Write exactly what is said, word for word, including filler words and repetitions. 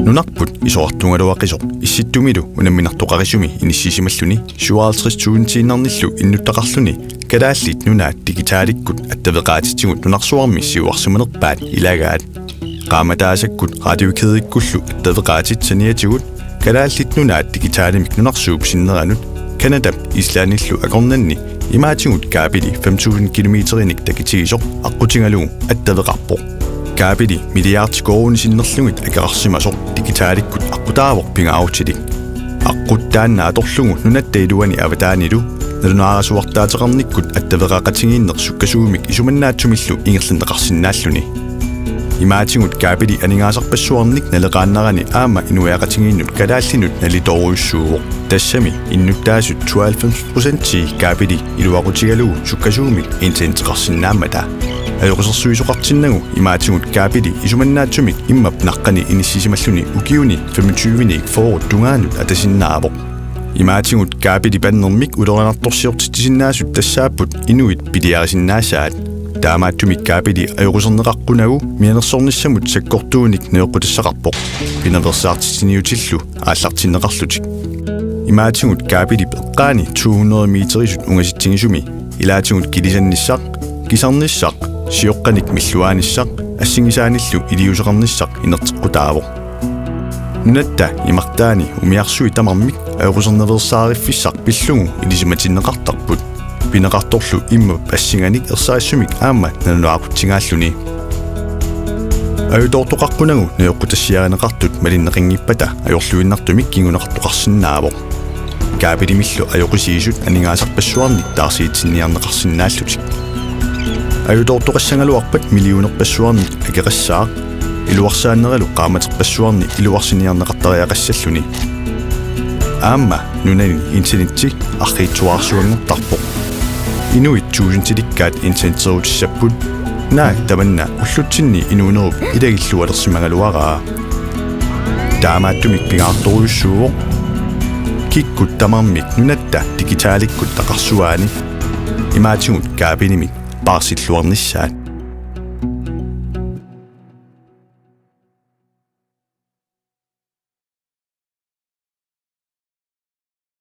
Nunarput isorartugaluaqisoq Issittumilu unamminartoqarisumi inissisimalluni syvoghalvtreds tusindiinnarnillu innuttaqarluni Kalaallit Nunaat digitaalikkut attaveqaatitsigut nunarsuarmi siuarsimanerpaat ilagaat. Qaammataasakkullu radiokædikkullu attaveqaatit saniatigut Kalaallit Nunaat digitaalimik nunarsuup sinneranut Canadap Islandillu akornanni imaatigut kaabili fem tusind kilometerinik takitigisoq aqqutigalugu attaveqarpoq. Kaabili milliardi koruunit sinnerlugit akeqarsimasoq digitaalikkut aqqutaavoq pingaarutilik. Aqqut taanna atorlugu nunatta iluani avataanilu nalunaarasuartaateqarnikkut attaveqaqatigiinneq sukkasuumik isumannaatsumillu ingerlanneqarsinnaalluni. Imaatigut kaabili aningaasarpassuarnik naleqaannarani aamma inuiaqatigiinnut kalaallinut nalitoorujussuuvoq. Tassami innuttaasut tooghalvfems procenti kaabili iluaqutigalugu sukkasuumik internetteqarsinnaammata. Ajoqusersuisoqartinnagu imaatigut kaabili isumannaatsumik immap naqqani inissisimalluni ukiuni femogtyveniit fyrret tungaanut atasinnaavoq. Imaatigut kaabili bannermik ulorianartorsiortitsisinnaasut tassaapput inuit piliarisinnaasaat. Taamaattumik kaabili ajoquserneqaqqunagu mianersornissamut sakkortuunik najoqqutassaqarpoq. Pinaveersaartitsiniutillu aallartinneqarlutik. Imaatigut kaabilip eqqaani to hundrede meterisut ungasitsigisumi ilaatigut kilisannissaq, kisarnissaq, sioqqanik milluaanissaq assigisaanillu iliuuseqarnissaq inerteqqutaavoq. Nunatta imartaani umiarsui tamarmik ajoqusernaveersaariffissaq pillugu ilisimatinneqartarput. Pineqartorlu immap assinganik ersarissumik aamma nalunaaqutsigaalluni. Ajutoortoqaqqunagu najoqqutassiarineqartut malinneqanngippata ajorluinnartumik kinguneqartoqarsinnaavoq. Kaabilimillu ajoqusiisut aningaasarpassuarnik taarsiitsinniarneqarsinnaallutik. Ajutoortoqassagaluarpat millionerpassuarnik akeqassaaq, iluarsaanneralu qaammaterpassuarnik iluarsiniarneqartariaqassalluni. Aamma nunani internetti arriitsuararsuanngortarpoq. Inuit tuusintilikkaat internetterutissapput. Naak tamanna ullutsinni inuunerup ilagillualersimagaluaraa. Taamaattumik pingaartorujussuuvoq kikkut tamarmik nunatta digitaalikkut taqarsuaani imaatigut kaabilimik paarsilluarnissaat.